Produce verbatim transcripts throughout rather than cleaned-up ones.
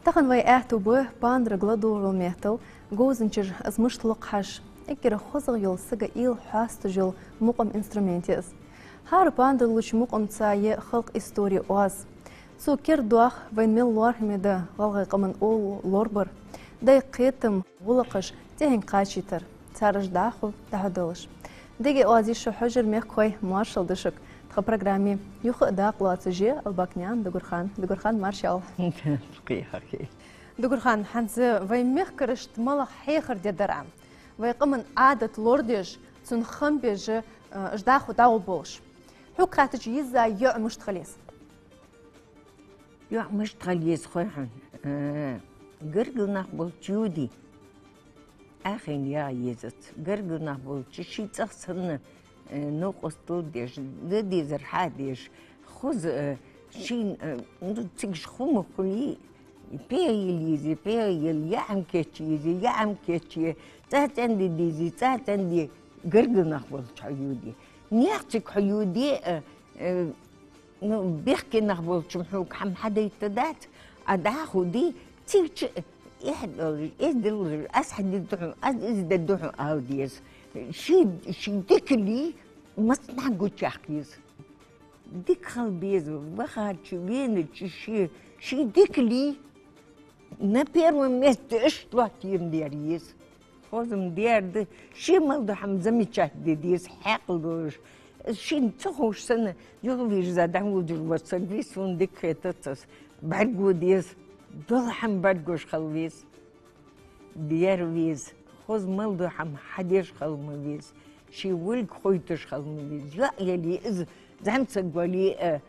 Тахан вай аьттув ба пандарга ладувгӀал меттел, говзанчаш из мишта лу хьажа. Эггара хозагӀа йола, сага уйла хьоасташ йола мукъам инструмент я из. ХӀара пандар луча мукъамца я халкъа истори оаз. Цо кердадоах вайна мел лоархӀаме да гӀалгӀай къаман оал лорабар, дай кхетам, гӀулакхаш тӀехьенга кхачийтар, цараш дӀахо дӀахьодалаш. Дегий оаз йиш я шо хьожар, мехкахой, маршал да шуга. Тха программе юха а дакъа лоацаш я Албакнаькъан Дугархан. Дугархан, маршал. Кхы яхе. Дугархан, хӀанз вай мехкарашта малагӀа хьехар де дар Ӏа? Вай къаман Ӏадат лорадеш, цун хам беш, э, уж дӀахо дӀагӀоргболаш. Хьога хаьттача, йизза йоӀ мишта хила еза? ЙоӀ мишта хила еза хой хьона? Э, гаргара нах болча йоде, Ӏаьхийна яха езац. Гаргара нах болча, ший цӀагӀа санна, э, новкъостал деш, де дезар хьадеш, хоза, э, шийна, э, ну, цигаш хӀама хуле, пхьегӀа йила еза, пхьегӀа йила, яа хӀама кийчъе еза, яа хӀама кийчъе, цӀа цӀенде деза, цӀа цӀенде, гаргара нах болча хьо йоде. Наьха цига хьо йоде, э, э, ну, бехке нах болча хьога хӀама хьадайта дац, Ӏа дӀахо де, цигача эхь долаш, эздел долаш, аз хьадергда хьона, аз из дергда хьона ала деза. Ший, ший дикале массанахьа гучаяккха еза. Дика хила беза, вахача, венача ший, ший дикале, на первом месте иштта лоаттаенна дера еза. Хоза-м дера да, ше мел дола хӀама замечать де деза, хьаькъал долаш. Шийна ца ховш санна, юхавийрза дӀаводаш вола саг вий, сона дика хетац из. БӀаргагу деза, дола хӀама бӀаргагуш хила веза. Дера веза, хоза мел дола хӀама хьадеш хила ма веза, ший волга хойташ хила ма веза. ЙоӀ яле, из зӀамсаг вале а,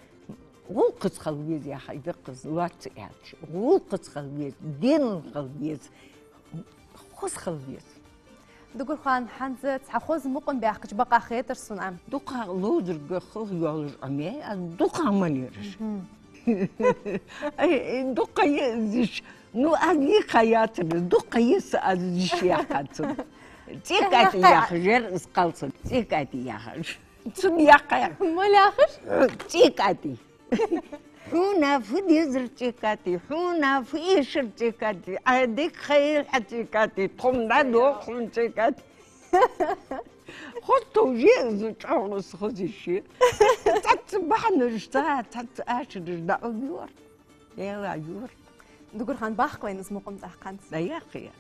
гӀулакхаца хила веза яхаш да-кх из, лоацца аьлча. ГӀулакхаца хила веза, денал хила веза, хоза хила веза. Дугархан, хӀанз цхьа хоза мукъам баьккхача бакъахьа хетар сона Ӏа. Дукха ловзарга хала йоаллаш Ӏомаяьй аз, дукха ма лераш. Мгм. Ай, ай, дукха я из йиш. Ну, аз йийха яцар из, дукха я са аз из йиш яьккха цунна. ЦӀе кати яхаш яр из кхалсаг, цӀе кати яхаш. Цунна яьккхай. Мала яхаш? ЦӀе кати. Хьона фу дезар цӀе кати, хьона фу эшар цӀе кати, Ӏа дика хайла хьа цӀе кати, тхо-м дӀадоху хьона цӀе кати. Хоза товш я из, чӀоагӀа из хоза йиш я. Цхьацца бахьанаш, цхьацца ашараш дӀаӀомайора. Даьла йора. Дугархан, баккха вайна из мукъам тӀаккха хӀанз. ДӀаяккха я.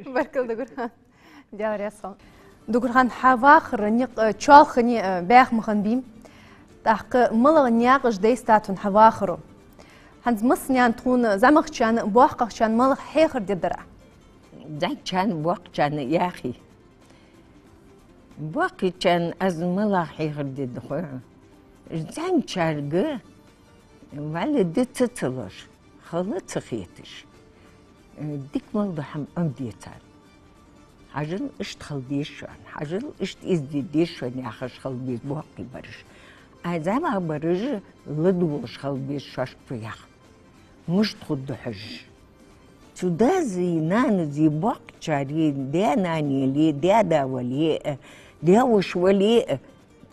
Баркал, Дугархан. Даьла раьза хилва. Дугархан, хьа вахара никъ, э, чоалхане, э, бӀаьха ма хиннабий. ТӀаккха малагӀа наькъаш дайстад хьона хьа вахаро? ХӀанз массанена тхона зӀамагӀчарна, боккхагӀчарна малагӀа хьехар дергдар Ӏа? ЗӀамагӀчарна, боккхагӀчарна яхий. БоккхагӀчарна аз малагӀа хьехар дергда хой хьона? ЗӀамагӀчарга вӀалла ди ца ца луш, хала ца хеташ, э, дика мел дола хӀама Ӏомаде царна. Хьажал, иштта хила деза шоана, хьажал, иштта из де деза шоана яхаш хила беза боккхий бараш. А зӀамагӀа бараш ладувгӀаш хила беза шоашта яха. Мишта хургда хьажа. Цу даьзи, наьнази, боккхагӀчари, даь-нана яле, даь-да вале а, даь-воша вале а,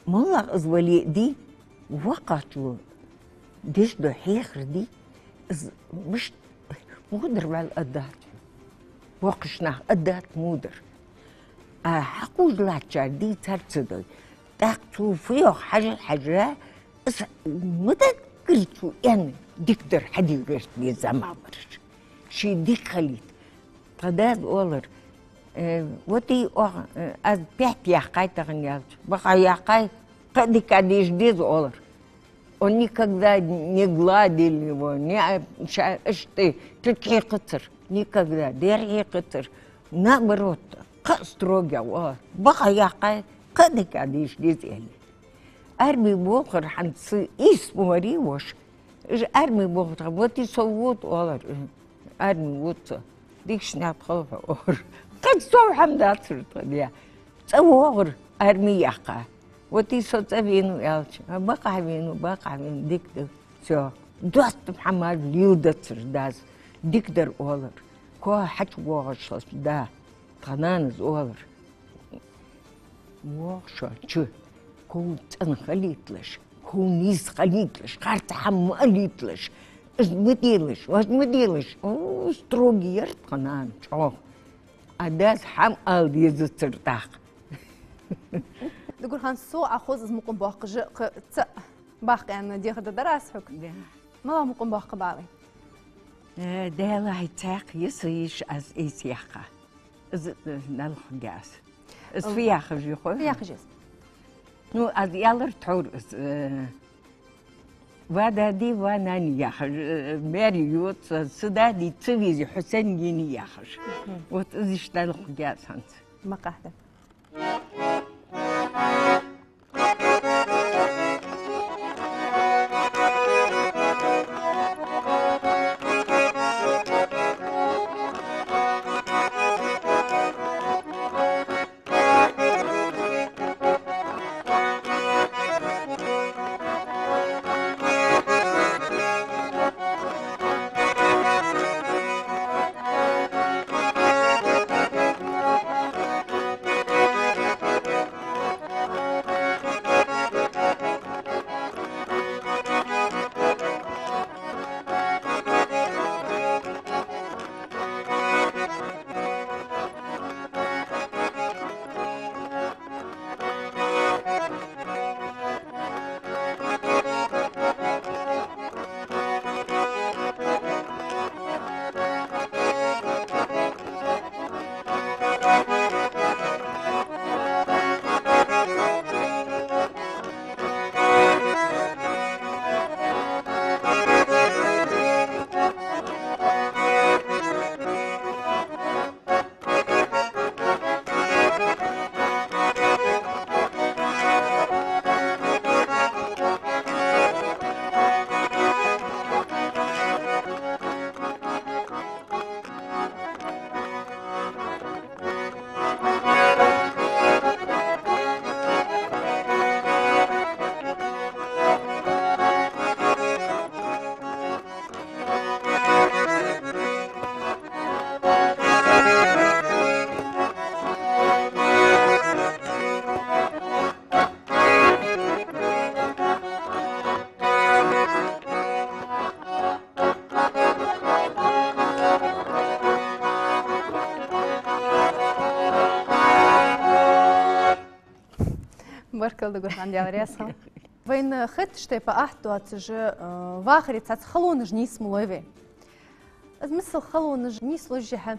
малагӀа из вале а дий, воккхагӀчо деш дола хьехар дий, из мишта, мудар вӀалла аргдац. Боккхийча наха аргдац мудар. А хьакхувш латтачар дийцар ца дой. ТӀаккха цо фу йоах хьажа-хьажа, из ма даггара цо аьнна, дикадар хьаде гӀерта деза зӀамагӀбараш. Ше дика хилийта. Тха дас оалар: «Э, вот и оаха, э, аз пять яьккхай тахан», — аьлча, «Бакъахьа яьккхай, кхы а дика деша деза», — оалар. Он никогда не гладил его, не, а, ша-, иштта тӀехьекхацар, никогда дерригача хьекхацар. Наоборот, кхы а строгий оалар: «Бакъахьа яьккхай, кхы а дика деша деза», — аьле. Арми болхар хӀанз ийс мо вар-кх уж. Уж арми болхар, вот и со вот оалар, арми вот со. Дикача наькъа тӀа хила хьо оалар. Кхы а цхьа хӀама дацар тха де. ЦӀа воагӀар арми яьккха. Вот и со цӀа венав аьлча: «А, бакъахьа венав, бакъахьа венав, дика да». Всё. Достам хӀама леладацар дас. Дикадар оалар. Коа хьачувоагӀаш хилча да, тха нанас оалар: «ВоагӀа шо чу, ков цӀена хилийталаш, ков нийса хилийталаш, харц хӀама ма алийталаш, из ма делаш, вож ма делаш». О, строгий яр тха нана чӀоагӀа. А дас хӀама ала дезацар тӀаккха. Дугархан, со Ӏа хоза из мукъам боаккхаш кхы цхьа баккха аьнна дехар дар аз хьога. Да. МалагӀа мукъам боаккх бала? Э, Даьлахьа, цхьаькха йиса йиш аз ийс яьккха. Из, э, далхагӀа аз. Из фу яхаш я хой? Фу яхаш я из? Ну, аз аьлар тхьовра из, э, ва дади, ва нани яхаш, э, маьре йода са, са дади ца везе, хьо сенна гӀенна яхаш. Мгм. Вот из иштта далхагӀа аз хӀанз. Ма къахьда. Баркал, Дугархан, Даьла раьза хилва. Вайна хеташ тайпа ахьт доацаш, э, вахаре цхьацца халонаш нийсмалой вай. Из миссел халонаш нийслужехьа,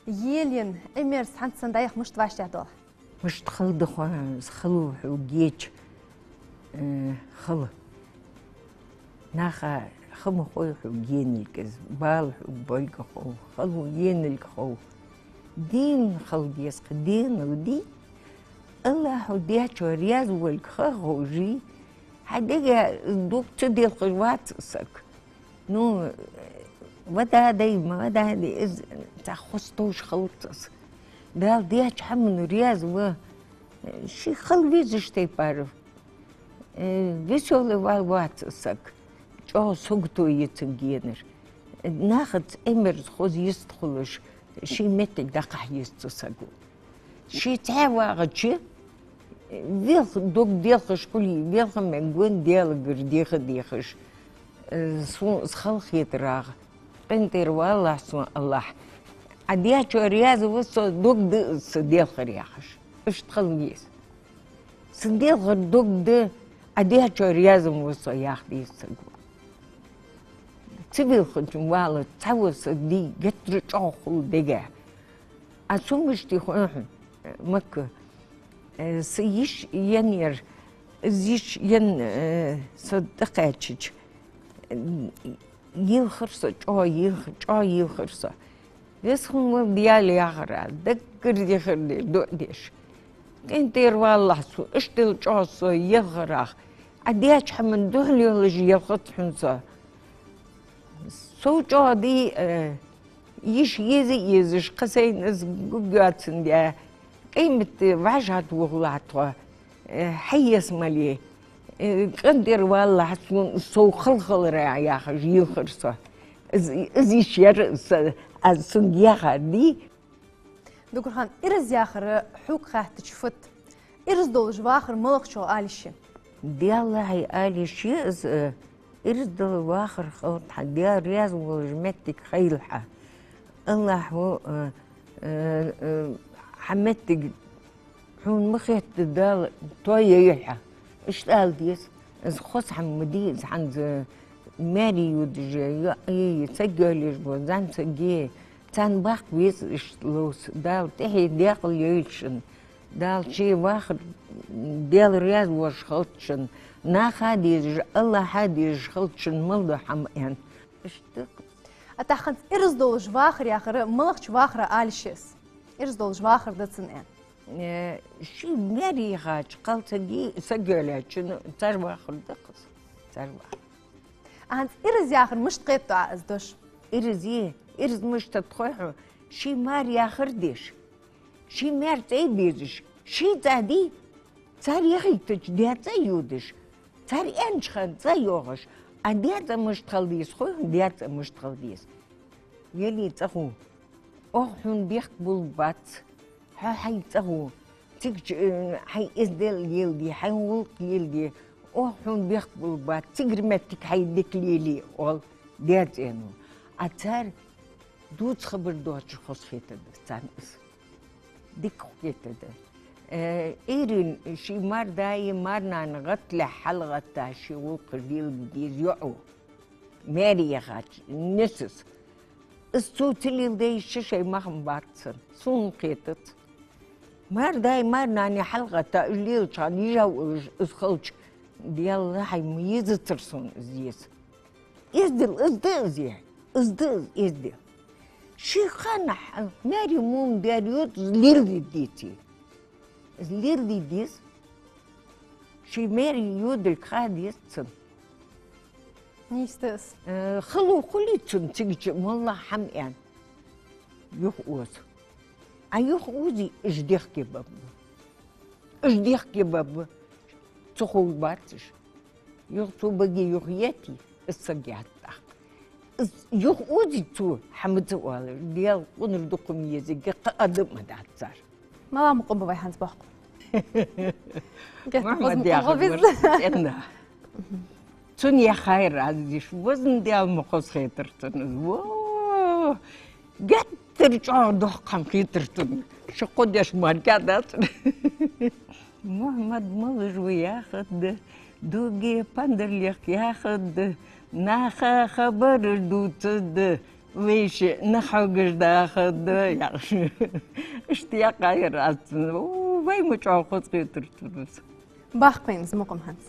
елен Ӏимерза хӀанз санна дӀаяха мишта вӀаштӀехьадоал? Мишта хала да хой, хало хьога еча, э, хала. Наха ха ма хой хьога енилга из, бала хьога болга хов, хало енилга хов. Дийна хила деза-кх, денал дий. АллахӀа даьчоа раьза волга ха ховш, хьа дега дог ца делхаш вац саг. Ну, ва дадай, ма ва дадай, из цхьа хоза товш хилац из. Дала даьча хӀаманна раьза ва, ший хила везаш тайпара, э, весёлый вала вац из саг. ЧӀоагӀа сагото я цунга енар. Нахаца Ӏимерза хоза йистхулаш, ший моттиг дӀакхахьа еза цу саго. Ше цхьаь вагӀача, велха дог делхаш хуле, велха мегаргва Даьлагара деха дехаш. Э, сона из хала хетар, къинтӀера валлахь сона АллахӀ. Ӏа даьчоа раьза ва со, дог да из са делхар яхаш. Иштта хила веза. Са делхар дог да, Ӏа даьчоа раьза ма ва со яха деза саг ва. Ца велхачун вала цхьа ва са дий геттара чӀоагӀа хул дега. А со мишта хой хьона, Макка, э, са йиша енна яр, из йиша енна, э, со тӀакхаьчача, э, елхар со, чӀоагӀа елх-, чӀоагӀа елхар со. Веза хинна вола Даьла яхар, даггара дехар де, дуӀа деш. КъинтӀера валалахь со, иштта чӀоагӀа со елхарах. Ӏа даьча хӀаман духьал йолаш елхац хьона со. Сов чӀоагӀа дий, э, йиша еза а езаш, кхы сайна из гургйоацандаь, къематди вӀашагӀтохалахь тхо, э, хьаесмале, э, къинтӀера валалахь сона сов хала хиларах яхаш елхар со. Из, из йиша яр са, аз цунга яхар дий. Дугархан, ираз яхар хьога хаьттача фуд? Ираз долаш вахар малагӀчоа ала йиш я? Даьллахьий, ала йиш я из, э, ираз долаш вахар хилда хьа, Даьла раьза волаш моттиг хийла хьа. АллахӀа, э, э, э, хьа моттиг хьона ма хетта Дала тоаяйла хьа. Иштта ала деза. Из хоза хӀама ма дий из, хӀанз маьре йодаш йоӀ е, саг йоалаеш бола зӀамсаг е, царна баккха веза иштта ловца. Дала тӀехье даькъала йойла шун. Дала ший вахар Даьла раьза волаш хилда шун. Наха дезаш, АллахӀа дезаш хилда шун мел дола хӀама, аьнна. Иштта. А тӀаккха хӀанз ираз долаш вахар яхар малагӀча вахара ала йиш я из? Ираз долаш вахар да цун, аьнна. Э, ший маьре яхача кхалсага, саг йоалаьчоа, цар вахар да-кх из, цар вахар. А хӀанз ираз яхар мишта кхетаду Ӏа из дош? Ираз е, ираз мишта да хой хьона, ший мар яхар деш, ший маьр цӀай безаш, ший цӀа дий, цар яхийтача даь цӀа йодаш, цар аьннача хана цӀа йоагӀаш, а даь цӀа мишта хила деза хой хьона, даь цӀа мишта хила деза. Яле цӀагӀо, оаха хьона бехк болабац, хьо хьай цӀагӀо, цига чу, э, хьай эздел леладе, хьай гӀулакх леладе, оаха хьона бехк болабац, цигара моттиг хьай дика лелае, оал даь цӀено. А цар дувца хабар доацаш хоза хетаргда царна из. Дика хетаргда. Э, Ӏуйрийна ший мар-даи мар-нанеи гӀатталехь хьалгӀатта ший гӀулакх леладе деза йоӀо. Маьре яхача несас. Из цо ца леладе йиш я, шоай мах ма бац цун. Сона кхетац. Мар-даи мар-нанеи хьалгӀатта уж лелача хана йижа волаш из хилча, Даьллахьий, ма езацар сона из еза. Эздел из да из, из да из эздел. Ший ханахь маьре мума дар йода из леладе деций. Из леладе деза. Ший маьре йодалга ха деза цунна. Нийса да из. Э, хало хулий цунна цига чу моллагӀа хӀама, аьнна. Юхаоза. А юхаозий, уж дехке баргба. Уж дехке баргба. Ца ховргбац уж. Юха цо баге юхаеттий, из саг яц тӀаккха. Из юхаозий цо, хӀама ца оалаш, Даьла къунар дукха ма езий, кхы адам ма дац цар. МалагӀа мукъам ба вай хӀанз боаккхаргболаш? Геттара хоза мукъам ба вай. Мухьаммад-Якъуб вар цӀена. Цунна яхар аз деш, везан Даьла, ма хоза хетар цунна из. Во! Геттара чӀоагӀа доккха хӀама хетар цунна. Ши-кхо дешмарка дац. Мухьаммад малаш ва яхаргда, дуге пандар лехк яхаргда, наха хабараш дувцаргда, веший нах хьогаш дахаргда, яхаш. Иштта яхар аз цунна. О, вай ма чӀоагӀа хоза хетар цунна из. Боаккхийна из мукъам хӀанз.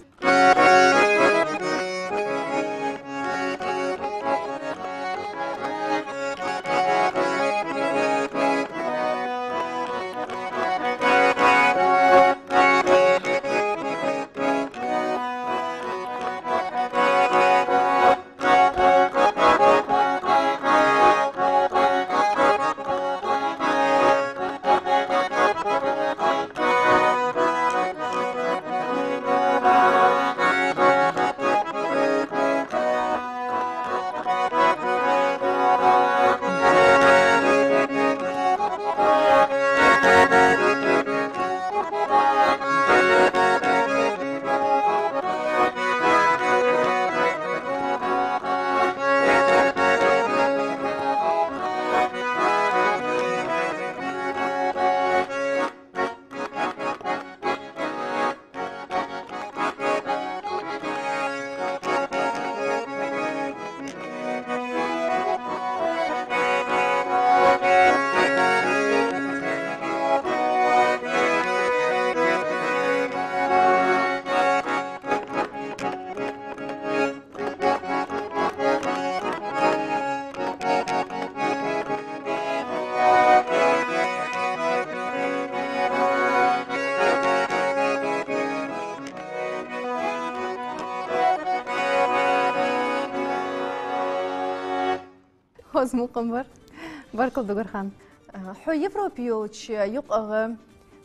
Мукъам бар. Баркал, Дугархан. Хьо Европе йолча юкъагӀа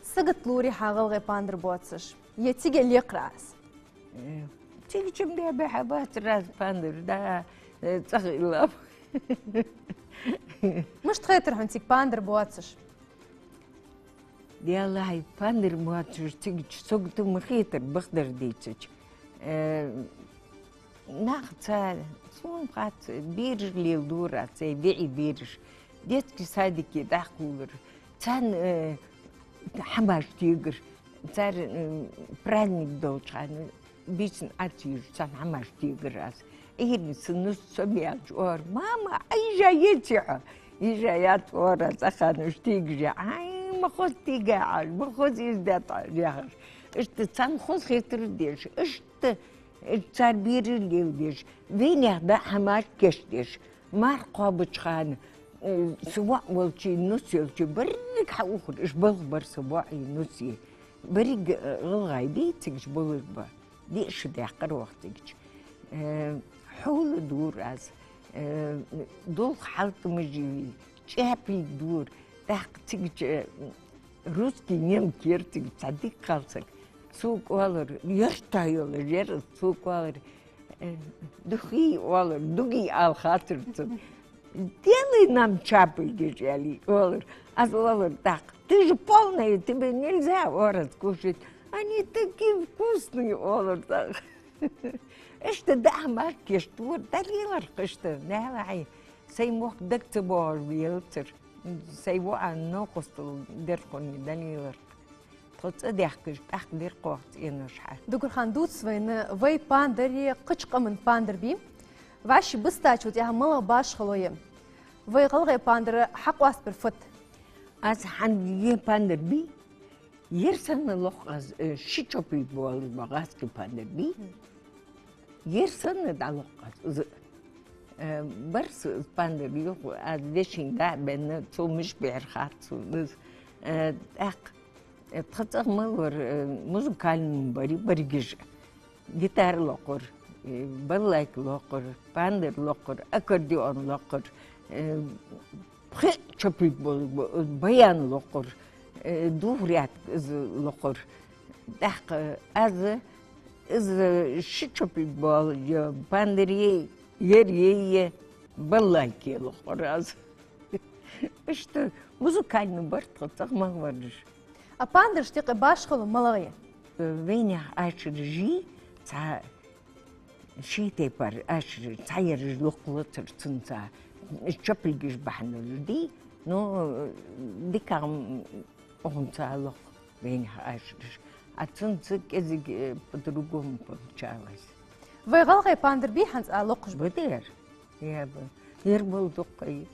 сагота лорий хьа гӀалгӀай пандар боацаш? Е цига лекхар Ӏа из? Э, цига чум бе-бе хьа бацар аз пандар, да, э, цӀагӀа илла. Мишта хетар хьона цига пандар боацаш? Деллахьа, пандар боацаш цига сагота ма хетар, бакъдар дийцача. Э, нах ца, сона хац, бераш леладора аз, сай виӀий бераш. Детский садике дӀакхувлар. Царна, э, хӀамаш тегар. Цар, э, праздник долча хана, бийсан Ӏа ца южаш, царна хӀамаш тегар аз. Ӏуйранна са нус со баьлча оалар: «Мама, Ӏа йижа яций хьо?» Йижа яц оалар аз, цхьан хана уж тегаш я. «Ай, ма хоза тига Ӏа, ма хоза из даьд Ӏа», яхаш. Иштта царна хоза хетар деш, иштта цар бераш леладеш, вайнаьха даа хӀамаш кийчдеш, марха кхоабача хана, э, са воӀ волчеи нус йолчеи берригаш хьаухар, уж балха бар са воӀеи нусеи. Берригаш, э, гӀалгӀай дий, цига уж болаш ба. Диъ шу даьккхар оаха цига. Э, хьола дора аз, э, дулх хьалтамаш йий, чӀаьпилг дора, тӀаккха цига, э, русский нем кер цига цхьа дика кхалсаг. Цо оалар, ярташ йолаш яр из, цо оалар, э, духи оалар, дуги ала хацар цунна. «Делай нам чапай», — геш аьле, оалар. Аз оалар тӀаккха: «Ты же полная, тебе нельзя», — оалар аз, — «кушать». «Они такие вкусные», — оалар тӀаккха. Иштта даа хӀамаш кийчдора, Дала лелар-кх иштта, Дала хьай, сай мохк дага ца боагӀаш велацар, сай воӀа новкъостал дер хьона, Дала лелар-кх. Тхо цӀадаьхкача тӀаккха дир-кх оаха цӀенош хьа. Дугархан, дувца вайна, вай пандаре кхыча къаман пандар бий. ВӀаши бистачул тӀехьа малагӀа башхало я? Вай гӀалгӀай пандар хьакъоастабар фуд? Аз хьан е пандар бий? Ер санна лох аз, э, ши чопиг болаш ба гӀазкхий пандар бий? Ер санна дӀалох аз. Из, э, барс пандар юха аз вешин даа бенна, цо миш бехьар хац сона из. Э, тӀаккха, э, тха цӀагӀа мел вар, э, музыкальни бари, баргиш. Гитара локхар, э, балалайка локхар, пандар локхар, аккордеон локхар, э, пхи чопиг бол-, баян локхар, э, духряд из локхар. ТӀаккха аз из ши чопиг бол, я пандаре, ер е, балалайке локхар аз. Иштта музыкальни бар тха цӀагӀа мел вараш. А пандарашта юкъе башхало малагӀа я? Вайнаьха ашараш, цхьа ши тайпара ашараш, цхьаераш локхлацар цунца, чопигаш бахьан долаш дий, но дикагӀа м-, укхунца лох вайнаьха ашараш. А цунца кӀезига, э, по-другому получалось. Вай гӀалгӀай пандар бий хӀанз а локхаш ба? Ба дер. Я ба. Ер бол дукха я.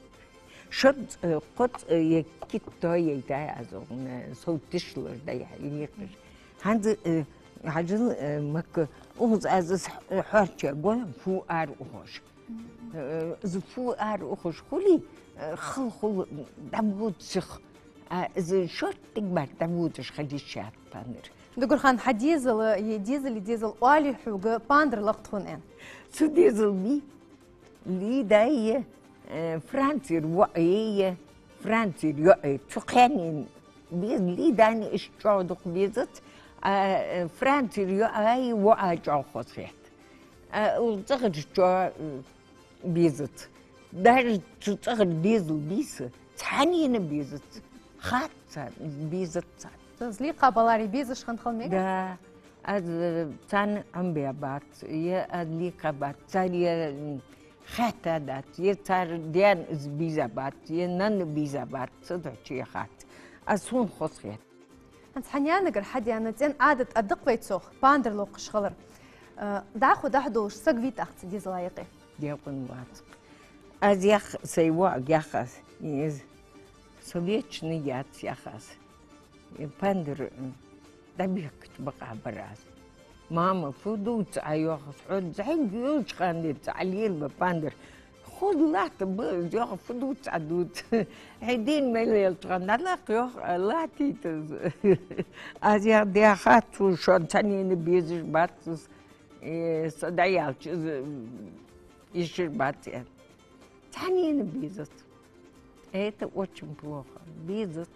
Шозза, э, кхозза, э, е китто яйтай аз укхун, сов тишлуш да я, лекхаш. ХӀанз, э, хьажал, э, Макка, укхаза аз, э, хьоарча гой, фу ара ухаш. Э, из фу ара ухаш хуле, э, хала хул, дӀабода сиха. А из шорттига бац дӀабодаш хила йиш яц пандар. Дугархан, хьа дезала, е дезала дезал оалий хьога пандар лакхе тхона аьнна? Са дезал бий? Лида е, э, Францера воӀ е, Францера йоӀ е. Цу кхаьннена беза, Лидана иштта чӀоагӀа дукха безац, а, э, Францера йоӀа е воӀа чӀоагӀа хоза хет. А, укх цӀагӀарчоа, э, безац. Даже цу цӀагӀара дезал бий са, цхьаннена безац. Хац царна, безац царна. Из лийкха баларе безаш хинна хила мег? Да. Аз, э, царна Ӏомабе бац, е аз лийкха бац, цар е, м, хаьтта дац, е цар даьна из бийза бац, е нанна бийза бац, цудухьа чу е хац. Аз сона хоза хет. ХӀанз хьа наьнагара хьадена цӀен Ӏадат а да-кх вай цох, пандар локхаш хилар. Э, дӀахо дӀахьо долаш саг вий тӀаккха цу дезала юкъе? Декъан вац-кх. Аз яхар, сай воӀага яхар аз, из со вечный яц яхар аз. Э, пандар, м, дӀабехкача бакъахьа бар аз. Мама, фу дувц Ӏа, йоах аз, хьо зӀамига йолча хана денз Ӏа лелабаь пандар. Хоза латт ба из, йоах, фу дувц Ӏа, дувц. Хьай дийна мел елча хана дӀалакха, йоах, латтийта из. Аз яхар, дехар цо, шоана цхьаннена безаш бац из, э, со дӀаяьлча из, м, йиш йиш бац, аьнна. Цхьаннена безац. Это очень плохо. Безац.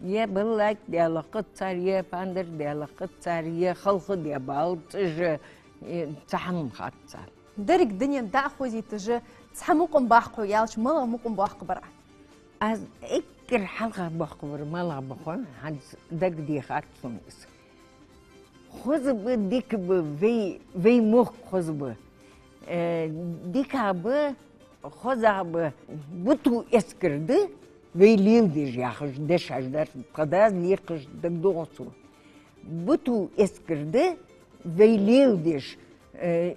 Е баллайт даьлча кхы цар, е пандар даьлча кхы цар, е халха де бал цӀижа, э, цхьа хӀама хац цар. Деррига дунен дӀахозийташ, цхьа мукъам баккха аьлча, малагӀа мукъам боаккхаргба Ӏа? Аз эггара хьалха боаккхаргбар малагӀа ба хой, хӀанз дагадехад сона из. Хоза ба, дика ба, вай, вай мохк хоза ба. Э, дика ба, хоза ба, буту эскар да, вай леладеш яхаш дешаш дар, тха дас лекхаш дагадоагӀа сона. Буту эскар да, вай леладеш, э,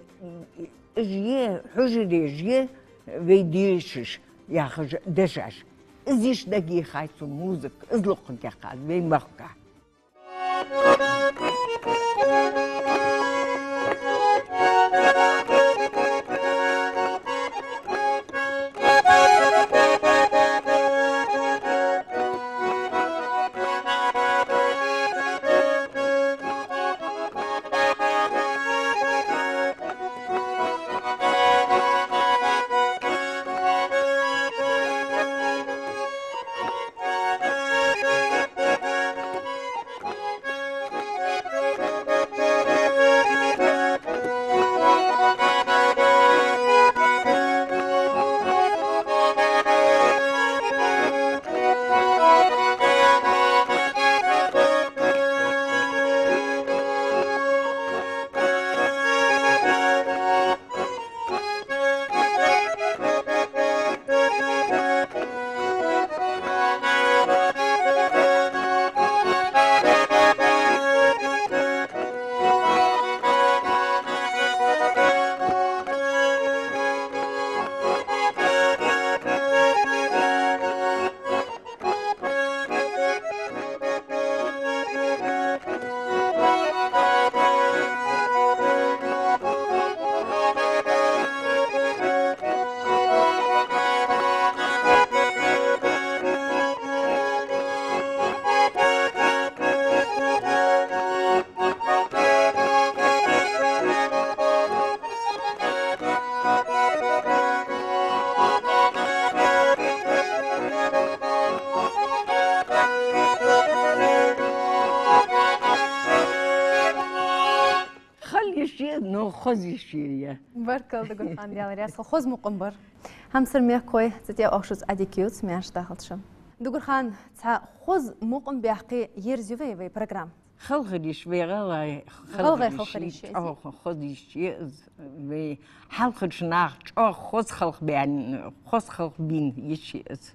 уж е, хьужареш е, вай дешаш яхаш дешаш. Из иштта дагайихай сона музыка, из локхаргьяьккхад вай мехка. Хала йиш я, но хоза йиш я. Баркал, Дугархан, Даьла раьза хилва, хоза мукъам бар. Хьамсара мехкахой, цу тӀа оаха шуца Ӏадика ювц, маьрша дахалда шо. Дугархан, цхьа хоза мукъам баьккхе ерзаю вай, вай программа. Халхара йиш, вай гӀалгӀай халхара йиш я, чӀоагӀа хоза йиш я из. Вай хьалхарча наха чӀоагӀа хоза халхабаьнна, хоза халхабаьнна йиш я из.